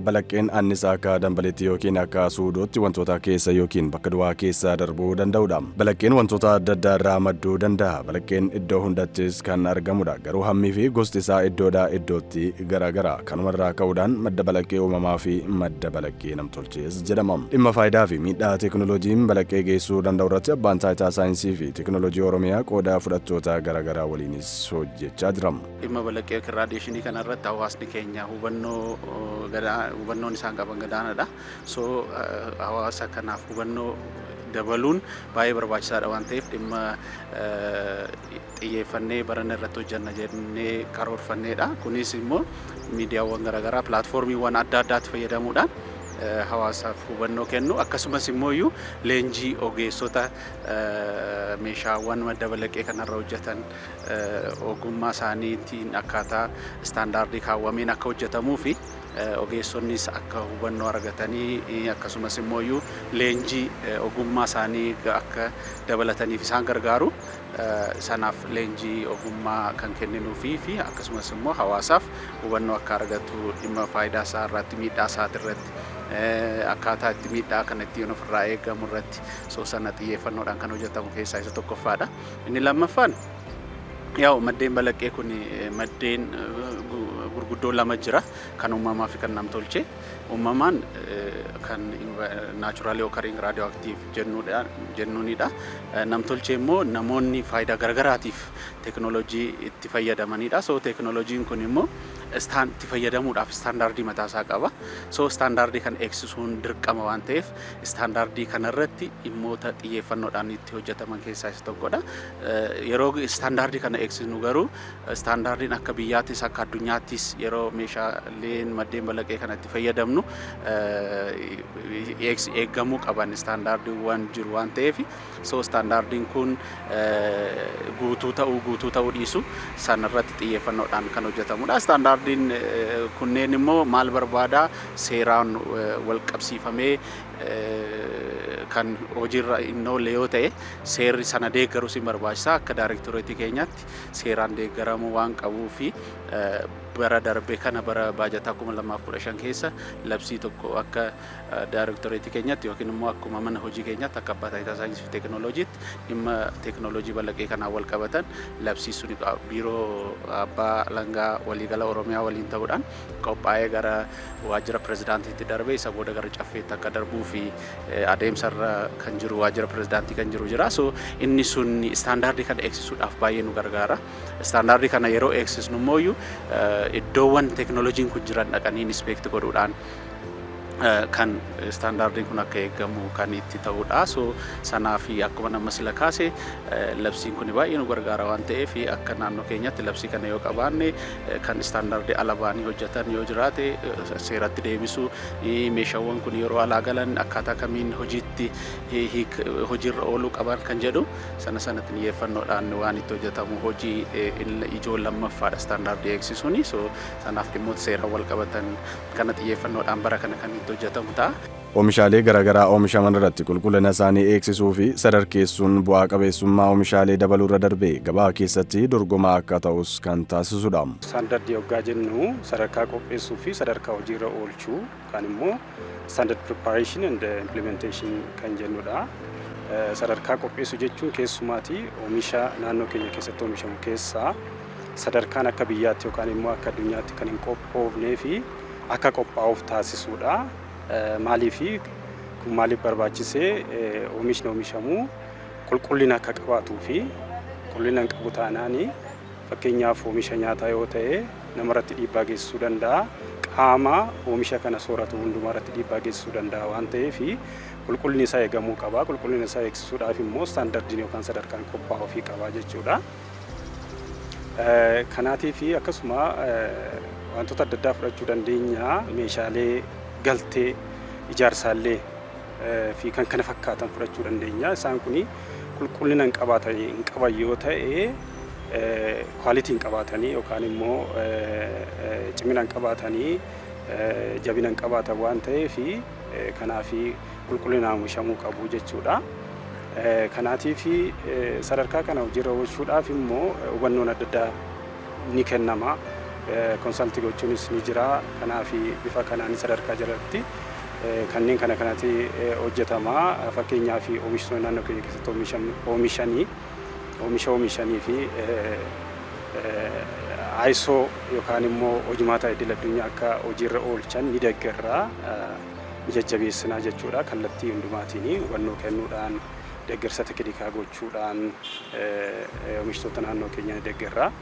Balaqqeen annisaa akka dambaliitti yookiin akka suudootti wantoota keessa yookiin bakka duwwaa keessa darbuu danda'udha. Balaqqeen wantoota adda addaa irraa madduu danda'a. Balaqqeen iddoo hundattis kan argamudha. Garuu hammii fi gosti isaa iddoodhaa iddootti garaagara. Kanumarraa ka'uudhaan madda balaqqee uumamaa fi madda balaqqee namtolchees jedhama. Dhimma faayidaa fi miidhaa teekinooloojiin balaqqee geessuu danda'u irratti Abbaan Taayitaa Saayinsii fi Teekinooloojii Oromiyaa qooda fudhattoota garaagaraa waliinis hojjechaa jira. Dhimma balaqqee yookiin radiation kanarratti hawaasni keenya hubannoon isaan qaban gadaanaadha. So hawaasa kanaaf hubannoo dabaluun baay'ee barbaachisaadha waan ta'eef, dhimma xiyyeeffannee barana irratti hojjanna jennee karoorfanneedha. Kunis immoo miidiyaawwan garaagaraa, pilaatfoormiiwwan adda addaatti fayyadamuudhaan hawaasaaf hubannoo kennu, akkasumas immoo iyyuu leenjii ogeessota meeshaawwan madda balaqqee kanarra hojjetan ogummaa isaaniitiin akkaataa istaandaardii kaawwameen akka hojjetamuu fi ogeessonnis akka hubannoo argatanii, akkasumas immoo iyyuu leenjii ogummaa isaanii akka dabalataniif isaan gargaaru sanaaf leenjii ogummaa kan kenninuufii fi akkasumas immoo hawaasaaf hubannoo akka argatu, dhimma faayidaa isaa irratti, miidhaa isaati irratti, akkaataa itti miidhaa kana ittiin ofirraa eegamu irratti, so sana xiyyeeffannoodhaan kan hojjetamu keessaa isa tokkoffaadha. Inni lammaffaan, yaa'u maddeen balaqqee kun maddeen gurguddoo lama jira, kan uumamaa fi kan namtolchee. Uumamaan kan naturally occurring radioactive jennuunidha. Namtolchee immoo namoonni faayidaa garagaraatiif teekinooloojii itti fayyadamanidha. So teekinooloojiin kun immoo itti fayyadamuudhaaf istaandaardii mataasaa qaba. So istaandaardii kana eegsisuun dirqama waan ta'eef, istaandaardii kanarratti dhimmoota xiyyeeffannoodhaan itti hojjetaman keessaa isa tokkodha. Yeroo istaandaardii kana eegsisnu garuu, istaandaardiin akka biyyaattis akka addunyaattis yeroo meeshaaleen maddeen balaqqee kanatti fayyadamnu eeggamuu qaban istaandaardiiwwan jiru waan ta'eef, so istaandaardiin kun guutuu ta'uu dhiisu sanarratti xiyyeeffannoodhaan kan hojjetamudha. Istaandaardiin kunneen immoo maal barbaada? Seeraan wal qabsiifamee kan hojiirra hin oolle yoo ta'e, seerri sana deeggarus hin barbaachisa. Akka daayirektoreetii keenyaatti seeraan deeggaramuu waan qabuu fi bara darbe kana, bara baajataa 2015 keessa, labsii tokko akka daayirektoreetii keenyatti yookiin immoo akkuma mana hojii keenyatti, akka Abbaa Taayitaa Saayinsii fi Teekinooloojiitti, dhimma teekinooloojii balaqqee kanaan wal qabatan labsii suni Biiroo Abbaa Alangaa Waliigala Oromiyaa waliin ta'uudhaan qophaa'ee gara waajjira pirezidaantiitti darbee, isa booda gara Caffeetti akka darbuu fi adeemsarra kan jiru, waajjira pirezidaantii kan jiru jira. So inni sun istaandaardii kana eegsisuudhaaf baay'ee nu gargaara. Istaandaardii kana yeroo eegsisnu immoo iddoowwan teekinooloojiin kun jiran dhaqanii inspect godhuudhaan kan istaandaardiin kun akka eegamu kan itti ta'udha. So sanaaf akkuma nama sila kaase, labsiin kun baay'ee nu gargaara waan ta'eef, akka naannoo keenyatti labsii kana yoo qabaanne, kan istaandaardii ala ba'anii hojjetan yoo jiraate seeratti deebisu, meeshaawwan kun yeroo alaa galan akkaataa kamiin hojiitti hojiirra ooluu qaban kan jedhu sana sanatti xiyyeeffannoodhaan waan itti hojjetamu hojii ijoo lammaffaadha istaandaardii eegsisuuni. So sanaaf dhimmoota seeraan wal qabatan kana xiyyeeffannoodhaan bara kana kan itti hojjetamu ta'a. Oomishaalee garaagaraa oomishaman irratti qulqullina isaanii eegsisuu fi sadarkeessuun bu'aa qabeessummaa oomishaalee dabaluu irra darbee gabaa keessatti dorgomaa akka ta'us kan taasisudha. Istaandardii hoggaa jennu, sadarkaa qopheessuu fi sadarkaa hojiirra oolchuu kan immoo standard preparation and implementation kan jennudha. Sadarkaa qopheessuu jechuun keessumaati oomisha naannoo keenya keessatti oomishamu keessaa sadarkaan akka biyyaatti yookaan immoo akka addunyaatti kan hin qophoofnee fi akka qophaa'uuf taasisuudha. Maaliif kun maaliif barbaachisee? Oomishni oomishamu qulqullina akka qabaatuu fi qulqullina hin qabu taanaani, fakkeenyaaf oomisha nyaataa yoo ta'e, namarratti dhiibbaa geessisuu danda'a. Qaama oomisha kana sooratu hundumaa irratti dhiibbaa geessisuu danda'a waan ta'eef, qulqullinni isaa eegamuu qaba. Qulqullina isaa eegsisuudhaaf immoo istaandardiin yookaan sadarkaan qophaa'uu qaba jechuudha. Kanaatiif akkasuma wantoota adda addaa fudhachuu dandeenya, meeshaalee galtee ijaarsaallee fi kan kana fakkaatan fudhachuu dandeenya. Isaan kun qulqullina hin qabaatan hin qaban yoo ta'e, quality hin qabaatanii yookaan immoo cimina hin qabaatanii, jabina hin qabaatan waan ta'eef, kanaaf qulqullinaan oomishamuu qabu jechuudha. Kanaatiif sadarkaa kana hojiirra oolchuudhaaf immoo hubannoon adda addaa ni kennama. Consult gochuunis ni jira. Kanaaf bifa kanaan sadarkaa jalatti kanneen kana kanatti hojjetama. Fakkeenyaaf, oomishtoonni naannoo keenya keessatti oomishanii oomisha oomishanii fi ISO yookaan immoo hojimaata idil addunyaa akka hojiirra oolchan ni deeggarra, ni jajjabeessinaa jechuudha. Kallattii hundumaatiin hubannoo kennuudhaan, deeggarsa teknikaa gochuudhaan oomishtoota naannoo keenyaa ni deeggarra.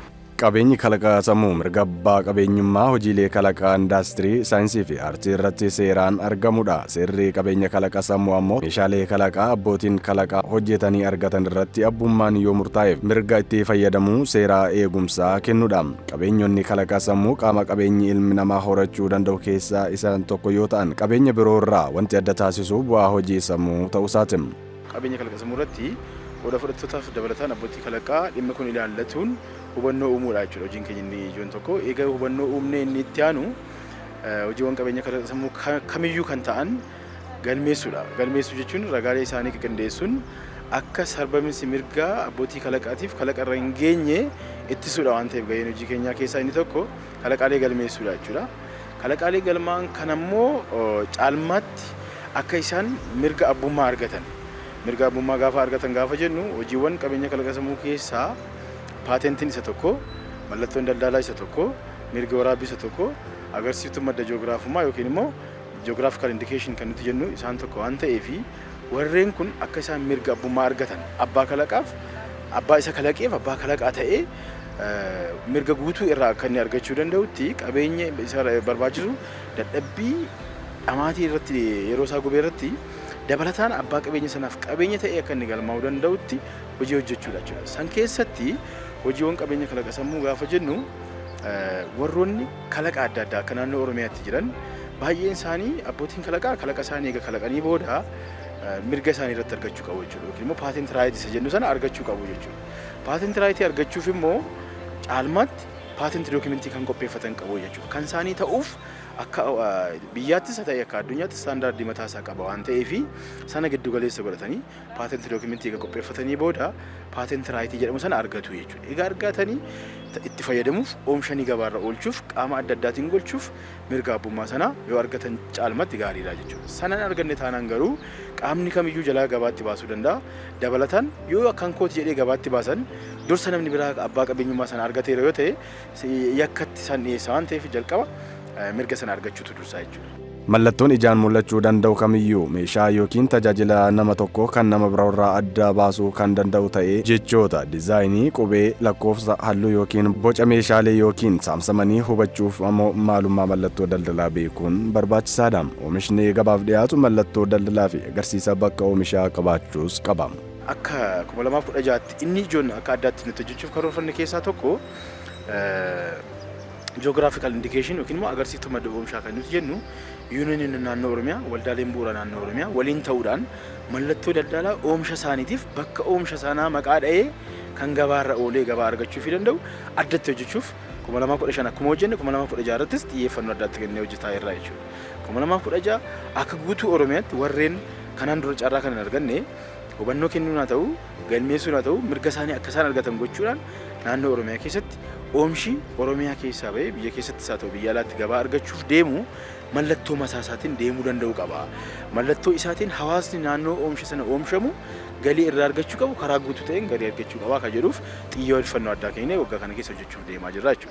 Qabeenyi kalaqa sammuu mirga abbaa qabeenyummaa hojiilee kalaqaa indaastirii, saayinsii fi aartii irratti seeraan argamudha. Seerri qabeenya kalaqa sammuu ammoo meeshaalee kalaqaa abbootiin kalaqaa hojjetanii argatan irratti abbummaan yoo murtaa'eef mirga itti fayyadamuu seeraa eegumsaa kennudha. Qabeenyonni kalaqa sammuu qaama qabeenyi ilmi namaa horachuu danda'u keessaa isaan tokko yoo ta'an, qabeenya biroo irraa wanti adda taasisu bu'aa hojii sammuu ta'uu isaati. Qabeenya kalaqa sammuu irratti qooda fudhattootaaf dabalataan abbootii kalaqaa dhimmi kun ilaallatuun hubannoo uumuudha jechuudha hojiin keenya inni ijoon tokko. Egaa hubannoo uumnee, inni itti aanu hojiiwwan qabeenya kalaqa sammuu kamiyyuu kan ta'an galmeessuudha. Galmeessuu jechuun ragaalee isaanii qindeessuun akka sarbaminsi mirgaa abbootii kalaqaatiif kalaqa irra hin geenye ittisuudha waan ta'eef, gaheen hojii keenyaa keessaa inni tokko kalaqaalee galmeessuudha jechuudha. Kalaqaalee galmaan kan ammoo caalmaatti akka isaan mirga abbummaa argatan. Mirga abbummaa gaafa argatan gaafa jennu, hojiiwwan qabeenya kalaqa sammuu keessaa paatentiin isa tokko, mallattoon daldalaa isa tokko, mirgi waraabbii isa tokko, agarsiiftuu madda ji'oogiraafummaa yookiin immoo geographical indication kan nuti jennu isaan tokko waan ta'eefi, warreen kun akka isaan mirga abbummaa argatan, abbaa kalaqaaf, abbaa isa kalaqeef abbaa kalaqaa ta'ee mirga guutuu irraa akka inni argachuu danda'utti, qabeenya isa barbaachisu, dadhabbii dhamaatii irratti yeroo isaa gubee irratti dabalataan abbaa qabeenya sanaaf qabeenya ta'ee akka inni galmaa'uu danda'utti hojii hojjechuudha jechuudha. San keessatti hojiiwwan qabeenya kalaqa sammuu gaafa jennu, warroonni kalaqa adda addaa akka naannoo Oromiyaatti jiran baay'een isaanii abbootiin kalaqaa kalaqa isaanii eega kalaqanii booda mirga isaanii irratti argachuu qabu jechuudha. Yookiin immoo patent right isa jennu sana argachuu qabu jechuudha. Patent right argachuuf immoo caalmaatti patent document kan qopheeffatan qabu jechuudha. Kan isaanii ta'uuf akka biyyaattis haa ta'e akka addunyaatti standard mataa isaa qaba waan ta'eef, sana giddu galeessa godhatanii patent document eega qopheeffatanii booda patent right jedhamu sana argatu jechuudha. Egaa argatanii itti fayyadamuuf, oomishanii gabaarra oolchuuf, qaama adda addaatiin golchuuf mirga abbummaa sana yoo argatan caalmatti gaariidha jechuudha. Sana hin arganne taanaan garuu qaamni kamiyyuu jalaa gabaatti baasuu danda'a. Dabalataan yoo akkan kooti jedhee gabaatti baasan, dursa namni biraa abbaa qabeenyummaa sana argateera yoo ta'e yakkatti isaan dhiyeessa waan ta'eef, jalqaba mirga sana argachuutu dursaa jechuudha. Mallattoon ijaan mul'achuu danda'u kamiyyuu meeshaa yookiin tajaajila nama tokko kan nama biroorraa adda baasuu kan danda'u ta'ee, jechoota, diizaayinii, qubee, lakkoofsa, halluu yookiin boca meeshaalee yookiin saamsamanii hubachuuf ammoo maalummaa mallattoo daldalaa beekuun barbaachisaadha. Oomishni gabaaf dhiyaatu mallattoo daldalaa fi agarsiisa bakka oomishaa qabaachuus qaba. Akka 2016tti inni ijoon akka addaatti nuti hojjechuuf karoorfanne keessaa tokko geographical indication yookiin immoo agarsiiftuu madda oomishaa kan nuti jennu, yuuniyooniin naannoo Oromiyaa, waldaaleen bu'uura naannoo Oromiyaa waliin ta'uudhaan mallattoo daldalaa oomisha isaaniitiif bakka oomisha sanaa maqaa dha'ee kan gabaarra oolee gabaa argachuu fi danda'u addatti hojjechuuf 2015 akkuma hojjenne 2016 irrattis xiyyeeffannoo addaatti kennee hojjetaa jirra jechuudha. 2016 akka guutuu Oromiyaatti warreen kanaan dura carraa kan hin arganne hubannoo kennuun haa ta'u, galmeessuun haa ta'u, mirga isaanii akka isaan argatan gochuudhaan naannoo Oromiyaa keessatti oomishni Oromiyaa keessaa bahee biyya keessattis haa ta'u biyya alaatti gabaa argachuuf deemu mallattoo mataa isaatiin deemuu danda'u qaba. Mallattoo isaatiin hawaasni naannoo oomisha sana oomishamu galii irraa argachuu qabu karaa guutuu ta'een galii argachuu qaba kan jedhuuf xiyyeeffannoo addaa kennee waggaa kana keessa hojjechuuf deemaa jirra jechuudha.